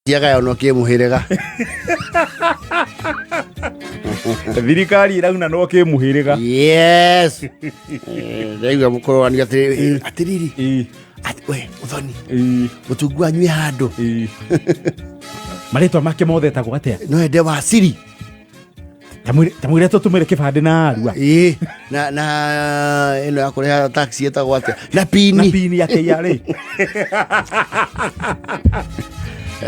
Ciagayanwo kĩmũhĩrĩga. Thirikari ĩrauna no kĩmũhĩrĩga. Yes. Ndaigua mũkũrũania atĩrĩrĩ atĩrĩrĩ we ũthoni mũtungu wanyu ĩ handũ. Marĩtwa make mothe etagwo atĩa? No ende wa siri. Tamwĩre tũtũmĩre kĩbandĩ na arua. Ĩĩ na ĩno ya kũrĩha taxi ĩtagwo atĩa? Na pini. Na pini ya KRA.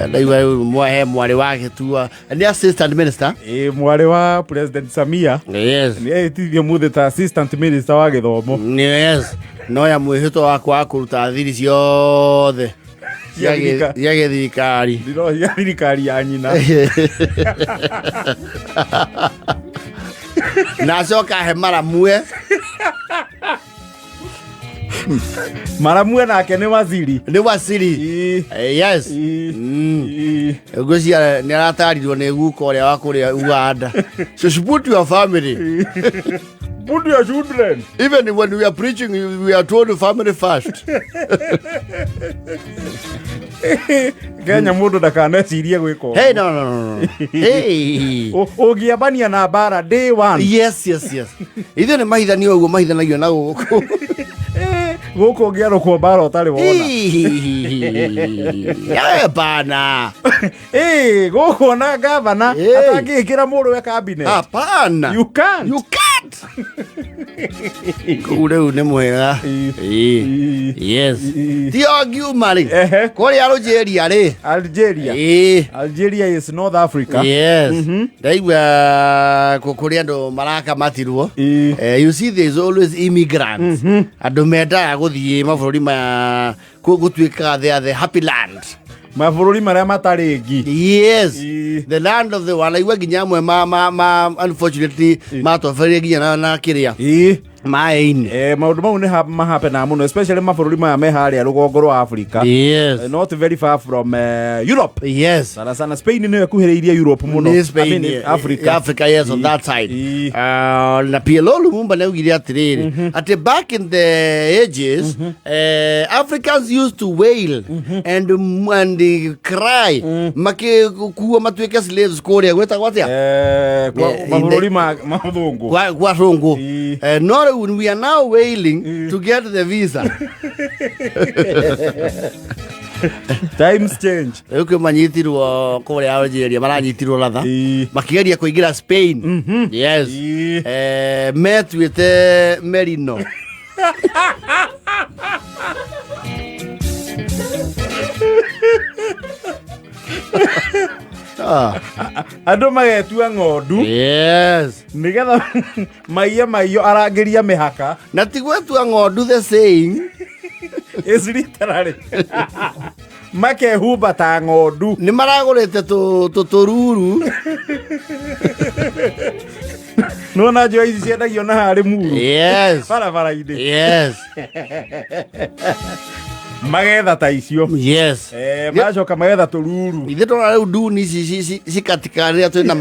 Ndaigua rĩu he mwarĩ wake tu nĩ assistant minister. Ĩĩ, mwarĩ wa President Samia. Yes. Nĩ ehĩtithio mũthĩ ta assistant minister wa gĩthomo. Yes. No ya mwĩhĩtwa wakwa wa kũruta thiri ciothe Cia thirika- cia gĩthirikari. Ndiro ya thirikari ya nyina. Na acoka he maramue. Maramue nake nĩ waziri. Nĩ waziri. Yes. Ngwĩciria nĩ aratarirwo nĩ guka ũrĩa wa kũrĩa Uganda. So you put your family. Put your children. Even when we are preaching, we are told family first. Kenya mũndũ ndakanecirie gwĩka ũguo. Hey, no, no, no, no. Hey. Ũngĩambania na mbara day one. Yes, yes, yes. Ithuĩ nĩ mahithanio ũguo mahithanagio na gũkũ. Gũkũ ũngĩarũkwo mbara ũtarĩ wona. Hey, bana. Gũkũ ona gavana Hey. atangĩkĩra mũrũwe cabinet. Hapana. You can't. You can't. Kũu rĩu nĩ mwega. Ĩĩ. Yes. Ti o ngiuma rĩ. Ehe. Kũrĩa Algeria rĩ. Algeria. Ĩĩ. Algeria is North Africa. Yes. Ndaigua kũrĩ andũ marakamatirwo. You see there is always immigrants. Andũ mendaga gũthiĩ mabũrũri maya gũtuĩkaga they are the happy land. Mabũrũri marĩa matarĩ ngi. Yes. The land of the wanaigua nginya amwe ma unfortunately matoberie nginya na kĩrĩa. Maĩ-inĩ. Maũndũ mau nĩ mahapenaga mũno especially mabũrũri maya me harĩa rũgongo rwa Africa. Yes. Not very far from Europe. Yes. Sana sana Spain nĩyo ĩkuhĩrĩirie Europe mũno. Nĩ Spain, I mean, Africa. Africa, yes, on that side. Na PLO Lumumba nĩ augire atĩrĩrĩ atĩ back in the ages Africans used to wail and cry makĩkuo matuĩke slaves kũrĩa gwĩtagwo atĩa? Mabũrũri ma thũngũ. Kwa thũngũ. No rĩu we are now wailing to get the visa. Times change. Rĩu kwĩ manyitirwo kũrĩa Algeria maranyitirwo latha makĩgeria kũingĩra Spain. Yes. Metuĩte merino. Andũ magetua ng'ondu. Yes. Nĩgetha maiye maiyo arangĩria mĩhaka. Na ti gwetua ng'ondu the saying. Is literally. Makehumba ta ng'ondu. Nĩ maragũrĩte tũruru. Nĩwona njoya ici ciendagio na harĩ muru. Yes. Barabara-inĩ. Yes. Magetha ta icio. Yes. Macoka magetha tũruru. Ithuĩ tũrona rĩu nduni ici cikatika rĩrĩa twĩna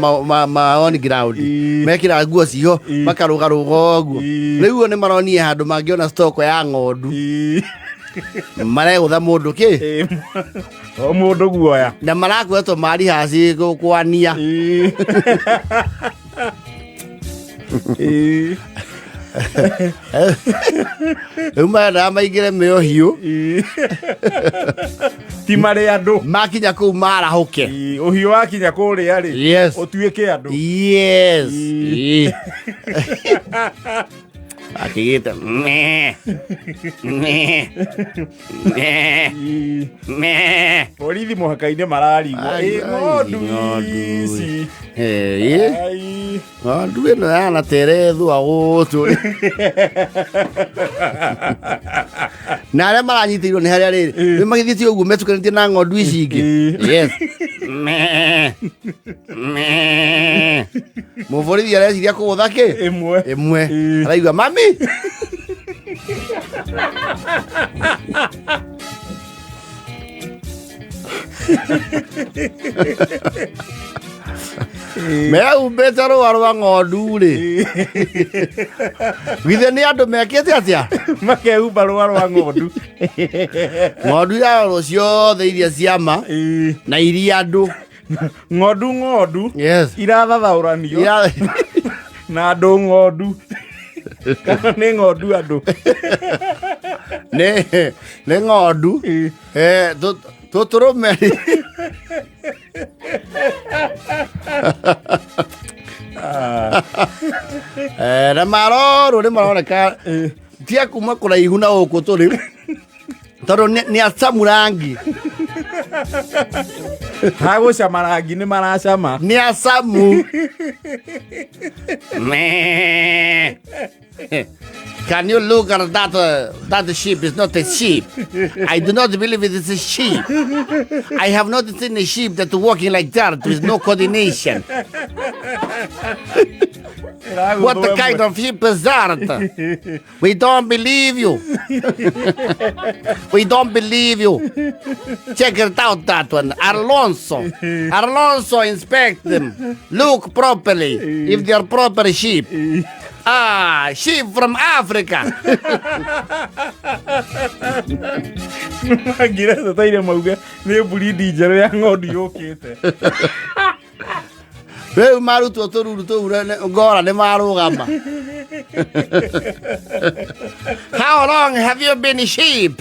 ma on ground. Mekĩraga nguo ciho makarũgarũga ũguo. Rĩu o nĩ maronire handũ mangĩona stock ya ng'ondu. Maregũtha mũndũ kĩ? O mũndũ guoya. Na marakwetwo marihaci kwania. Rĩu marendaga maingĩre mĩohiũ. Ti marĩ andũ. Makinya kũu marahũke. Ũhiũ wakinya kũrĩa rĩ. Yes. Ũtuĩke andũ. Yes. Akĩgĩte me me me me. Borithi mũhaka-inĩ mararigwo. Ai, Ĩ, ng'ondu ng'ondu. ici. Ĩ. Ai. Ng'ondu ĩno yana terethwa gũtũ. Na arĩa maranyitĩirwo nĩ harĩa rĩrĩ nĩ magĩthiĩte ũguo metukanĩtie na ng'ondu ici ingĩ. Yes. Me. Me. Mũborithi areciria kũgũtha kĩ? Ĩmwe. Ĩmwe. Araigua mami. Mehumbĩte rũa rwa ng'ondu rĩ, githĩ nĩ andũ mekĩte atĩa? Makehumba rũa rwa ng'ondu. Ng'ondu irarorwo ciothe iria ciama na iria andũ. Ng'ondu ng'ondu. Yes. Irathathaũranio na andũ ng'ondu, kana nĩ ng'ondu andũ? Nĩ ng'ondu. Eh, tũtũrũme rĩ. Eh, na marorwo nĩ maroneka tia kuma kũraihu na gũkũ tũrĩ, tondũ nĩ acamu rangi. Hagũcama rangi nĩ maracama. Nĩ acamu. Meh. Can you look at that? That sheep is not a sheep. I do not believe it is a sheep. I have not seen a sheep that walking like that with no coordination. What the kind of sheep is that? We don't believe you. We don't believe you. Check it out, that one. Alonso. Alonso, inspect them. Look properly if they are proper sheep. Ah, sheep from Africa. Ngira tataire mauge nĩ breed njerũ ya ng'ondu yũkĩte. Rĩu marutwo tũruru tũu ngora nĩ marũgama. How long have you been sheep?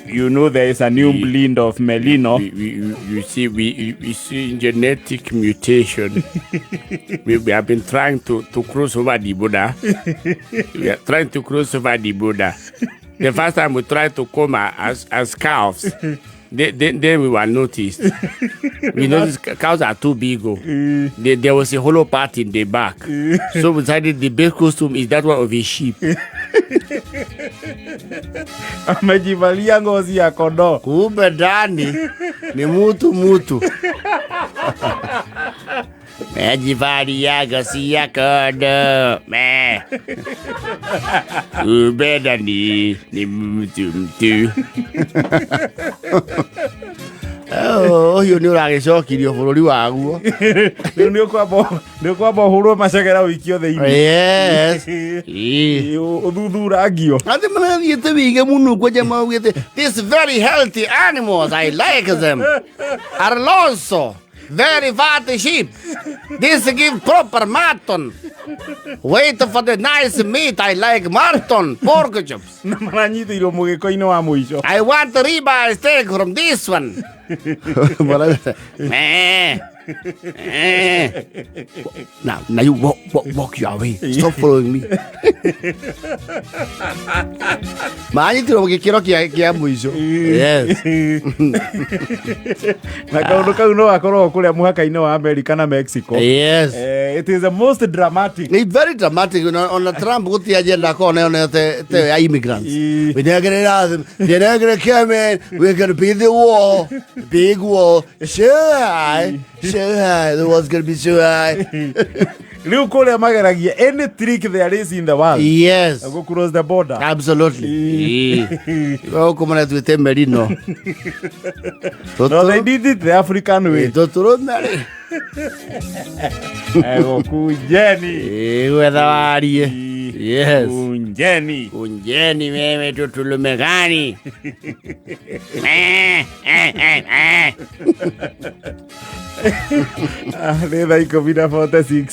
You know there is a new blend of Merino. You see, we see genetic mutation. We have been trying to cross over the border. We are trying to cross over the border. The first time we tried to come as cows, then we were noticed. We noticed cows are too big. Oh. There was a hollow part in the back. So we decided the best costume is that one of a sheep. Amejivalia ngozi ya kondoo. Kumbe ndani ni mutu mutu. Mejivalia ngozi ya kondoo. Me. Kumbe ndani ni mtu mtu. Oh, ũyũ nĩ ũragĩcokirio bũrũri waguo. Rĩu nĩ ũkwamba ũhũrwo macegera ũikio thĩinĩ. Yes. Ĩĩ. Ũthuthurangio. Ati marathiĩte wige mũno kwa jamaa ugĩte these very healthy animals, I like them. Alonso, very fat sheep. This give proper mutton. Wait for the nice meat. I like mutton, pork chops. Na maranyitĩirwo mũgĩko-inĩ wa mũico. I want ribeye steak from this one. Meh. Eh. Now you walk, walk, walk your way. Stop following me. Manyitirwo gĩkĩro kĩa mũico. Yes. Na kaũndũ kau no gakorwo kũrĩa mũhaka-inĩ wa America na Mexico. Yes. It is the most dramatic. Ni very dramatic. Ona Trump guti agenda akorwo nayo te ya immigrants. Ii. We're not gonna allow them. They're not gonna come in. We're gonna be the wall, big wall, so high, so high. The wall's gonna be so high. Rĩu kũrĩa mageragia any trick there is in the world Yes. go cross the border. Absolutely. Gũkũ maretuĩte merino. No, they did it the African way. Tũtũrũme rĩ. Ego kujeni. Gwetha warie. Yes. Kunjeni. Kunjeni wewe tutulume gani? Eh, eh, eh, eh. Ah, nĩ thaa 10:46.